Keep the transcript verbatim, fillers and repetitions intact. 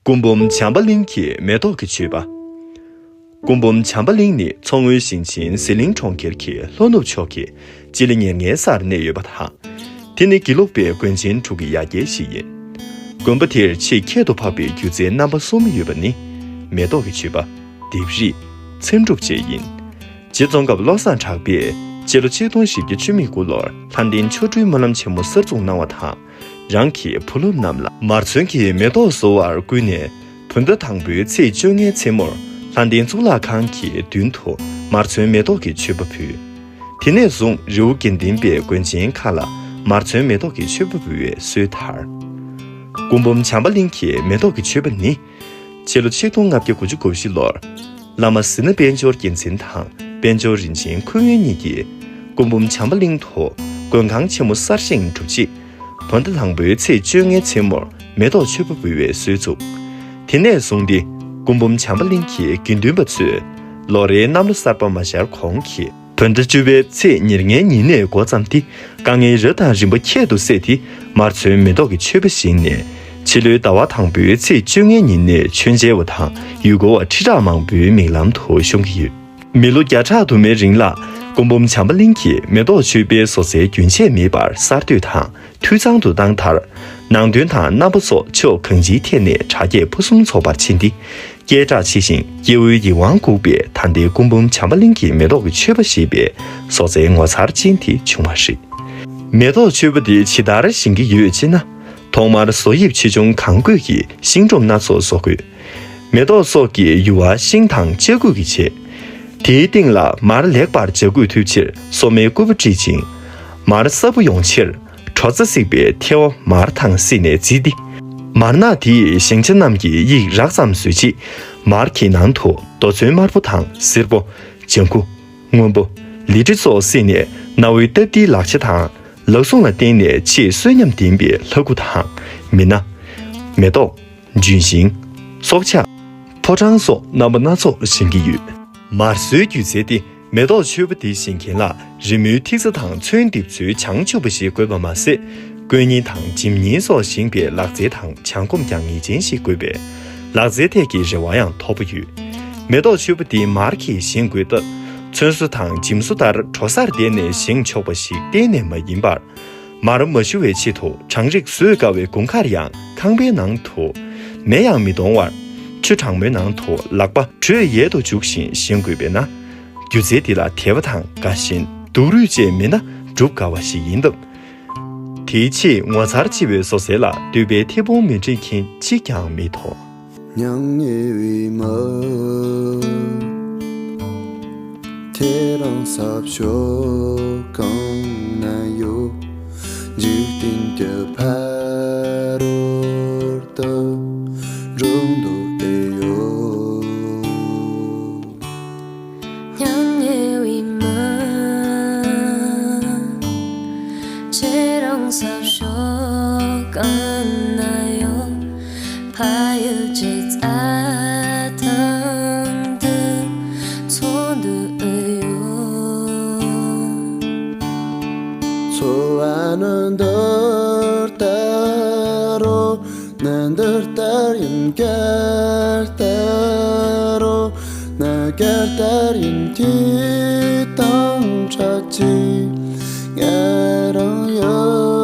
སྐུ་འབུམ་བྱམས་པ་གླིང་གི་མེ་ཏོག་གི་མཆོད་པ། སྐུ་འབུམ་བྱམས་པ་གླིང་ནི་མཚོ་སྔོན་ཞིང་ཆེན་ཟི་ལིང་གྲོང་ཁྱེར་གྱི་ལྷོ་ནུབ་ཕྱོགས་ཀྱི་སྤྱི་ལེ་ཉེར་ལྔའི་སར་གནས་ཡོད་པ་དང་། དེ་ནི་དགེ་ལུགས་པའི་དགོན་ཆེན་དྲུག་གི་ཡ་གྱལ་ཞིག་ཡིན། དགོན་པ་དེར་ཆེས་ཁྱད་དུ་འཕགས་པའི་སྒྱུ་རྩལ་རྣམ་པ་གསུམ་ཡོད་པ་ནི། མེ་ཏོག་གི་མཆོད་པ། ལྡེབས་རིས། མཚན་སྒྲུབ་བཅས་ཡིན། རྗེ་ཙོང་ཁ་པ་བློ་བཟང་གྲགས་པས་སྤྱི་ལོ་ཆིག་སྟོང་བཞི་བརྒྱ་བཅུ་མེད་དགུ་ལོར་ལྷ་ལྡན་ཆོ་འཕྲུལ་སྨོན་ལམ་ཆེན་མོ་གསར་འཛུགས་གནང་བ་དང་། རང་གི་བུ་སློབ་རྣམས་ལ་མར་ཚོན་གྱི་མེ་ཏོག་བཟོ་བར་བསྐུལ་ནས། བོད་ཟླ་དང་པོའི་ཚེས་བཅོ་ལྔའི་མཚན་མོར་ལྷ་ལྡན་གཙུག་ལག་ཁང་གི་མདུན་དུ་མར་ཚོན་མེ་ཏོག་གི་མཆོད་པ་ཕུལ། དེ་ནས་བཟུང་རི་བོ་དགེ་ལྡན་པའི་དགོན་ཆེན་ཁག་ལ་མར་ཚོན་མེ་ཏོག་གི་མཆོད་པ་འབུལ་བའི་སྲོལ་དར། སྐུ་འབུམ་བྱམས་པ་གླིང་གི་མེ་ཏོག་གི་མཆོད་པ་ནི། ཕྱི་ལོ་ཆིག་སྟོང་ལྔ་བརྒྱ་དགུ་བཅུ་གོ་བཞི་ལོར། བླ་མ་ཟི་ན་དཔལ་འབྱོར་རྒྱལ་མཚན་དང་དཔལ་འབྱོར་རིན་ཆེན་ཁུ་དབོན་གཉིས་ཀྱིས་སྐུ་འབུམ་བྱམས་པ་གླིང་དུ་མགོན་ཁང་ཆེན་མོ་གསར་བཞེངས་གྲུབ་རྗེས། བོད་ཟླ་དང་པོའི་ཚེས་བཅོ་ལྔའི་མཚན་མོར་མེ་ཏོག་མཆོད་པ་འབུལ་བའི་སྲོལ་བཙུགས། དེ་ནས་བཟུང་སྟེ་སྐུ་འབུམ་བྱམས་པ་གླིང་གི་དགེ་འདུན་པ་ཚོས་ལོ་རེའི་གནམ་ལོ་གསར་པ་མ་ཤར་གོང་གི་བོད་ཟླ་བཅུ་པའི་ཚེས་ཉེར་ལྔའི་ཉིན་ནས་འགོ་བརྩམས་ཏེ། དཀའ་ངལ་རབ་དང་རིམ་པ་ཁྱད་དུ་བསད་དེ། མར་ཚོན་མེ་ཏོག་གི་མཆོད་པ་བཞེངས་ནས། ཕྱི་ལོའི་ཟླ་བ་དང་པོའི་ཚེས་བཅོ་ལྔའི་ཉིན་ནས་མཆོད་མཇལ་བ་དང་ཡུལ་སྐོར་བ་ཁྲི་ཕྲག་མང་པོའི་མིག་ལམ་དུ་ཤོང་གི་ཡོད། མི་ལོ་བརྒྱ་ཕྲག་དུ་མའི་རིང་ལ་སྐུ་འབུམ་བྱམས་པ་གླིང་གི་མེ་ཏོག་མཆོད་པའི་བཟོ་རྩལ་རྒྱུན་ཆད་མེད་པར་གསར་གཏོད་དང་འཐུས་ཚང་དུ་བཏང་མཐར། ནང་དོན་དང་རྣམ་པ་སོགས་ཕྱོགས་གང་ཅིའི་ཐད་ནས་གྲགས་རྒྱས་ཕུན་སུམ་ཚོགས་པར་ཕྱིན་ཏེ། སྐད་གྲགས་ཆེ་ཞིང་སྐྱེ་བོའི་ཡིད་དབང་འགུག་པའི་ད་ལྟའི་སྐུ་འབུམ་བྱམས་པ་གླིང་གི་མེ་ཏོག་གི་མཆོད་པ་ཞེས་པའི་བཟོ་རྩལ་ངོ་མཚར་ཅན་དེ་བྱུང་བ་རེད། མེ་ཏོག་མཆོད་པ་འདི་ཇི་ལྟར་བཞེངས་ཀྱི་ཡོད་ཅེ་ན། ཐོག་མར་བཟོ་དབྱིབས་ཆེ་ཆུང་གང་དགོས་ཀྱི་ཤིང་སྒྲོམ་སྣ་ཚོགས་བཟོ་དགོས། མེ་ཏོག་སོགས་ཀྱི་ཡུ་བ་ཤིང་དང་ལྕགས་སྐུད་ཀྱིས་བྱས། དེའི་སྟེང་ལ་མར་ལེགས་པར་འཇབ་རྒོལ་ཐུབ་ཕྱིར་སོ་མའི་སྐུད་པ་དཀྲིས་ཤིང་། མར་སྲབ་པོ་ཡོང་ཕྱིར། དྲོ་ཚ་བསྲེགས་པའི་ཐལ་བ་མར་དང་བསྲེས་ནས་བརྫིས་ཏེ། མར་ནག་དེ་ཡི་ཞེང་ཆ་རྣམས་ཀྱི་དབྱིབས་རགས་ཙམ་བཟོས་རྗེས། མར་གྱི་ནང་དུ་རྡོ་ཚོན་དམར་པོ་དང་སེར་པོ། ལྗང་ཁུ། སྔོན་པོ། ལི་ཁྲི་སོགས་བསྲེས་ནས། གནའ་བོའི་སྟབས་བདེའི་ལག་ཆ་དང་ལག་ཟུང་ལ་བརྟེན་ནས་ཆེས་གསོན་ཉམས་ལྡན་པའི་ལྷ་སྐུ་དང་། མི་སྣ། མེ་ཏོག་ལྗོན་ཤིང་། སྲོག་ཆགས། ཕོ་བྲང་སོགས་རྣམ་པ་སྣ་ཚོགས་བཞེངས་ཀྱི་ཡོད། མར་བཟོའི་སྒྱུ་རྩལ་ཏེ། མེ་ཏོག་མཆོད་པ་འདི་བཞེངས་མཁན་ལ་རི་མོའི་ཐིག་རྩ་དང་ཚོན་འདེབས་ཚུལ་བྱང་ཆུབ་པ་ཞིག་དགོས་པ་མ་ཟད། དཀོན་གཉེར་དང་འཇིམ་གཉེར་སོགས་བཞེངས་པའི་ལག་རྩལ་དང་བྱང་གོམས་ཀྱང་ངེས་ཅན་ཞིག་དགོས་པས། ལག་རྩལ་ཐད་ཀྱི་རེ་བ་ཡང་མཐོ་པོ་ཡོད། མེ་ཏོག་མཆོད་པ་འདི་མར་གྱིས་བཞེངས་དགོས་སྟབས། ཚོན་བཟོ་དང་འཇིམ་བཟོ་ལྟར་དྲོ་སར་བསྡད་ནས་བཞེངས་ཆོག་པ་ཞིག་གཏན་ནས་མ་ཡིན་པར། མར་མ་ཞུ་བའི་ཆེད་དུ་གྲང་རེག་བཟོད་དཀའ་བའི་དགུན་ཁར་ཡང་ཁང་པའི་ནང་དུ་མེ་ཡང་མི་གཏོང་བར། ཆུ་གྲང་མོའི་ནང་དུ་ལག་པ་དྲོད་ཡལ་དུ་འཇུག་བཞིན་བཞེངས་དགོས་པས་ན། སྒྱུ་རྩལ་འདི་ལ་དད་པ་དང་དགའ་ཞེན་སྡུག་རུས་བཅས་མེད་ན་སྒྲུབ་དཀའ་བ་ཞིག་ཡིན་སྟབས། དེའི་ཆེས་ངོ་མཚར་ཆེ་བའི་བཟོ་རྩལ་ལ་འདོད་པའི་མཐེ་བོང་མི་འདྲེན་མཁན་གཅིག་ཀྱང་མི་མཐོང་། མྱ་ངན་བའི་མི། ཁྱེད་རང་ས་ཕྱོགས་གང་ན་ཡོད། འཇིག་རྟེན་གྱི་ཕ་རོལ་ཏུ་འགྲོ་འདོད་དེ་ཡོད། མྱ་ངན་བའི་མི། ཁྱེད་རང་ས་ཕྱོགས་གང་ན་ཡོད། ཕ་ཡུལ་གྱི་རྩྭ་ཐང་དུ་འཚོ་འདོད་ཡོད། འཚོ་བ་ནི་འདི་ལྟར་རོ། ནི་འདི་ལྟར་ཡིན་ག་ལྟར་རོ། ནི་ག་ལྟར་ཡིན་གྱི་དང་འཕྲད་ཀྱི་ང་རང་ཡོད།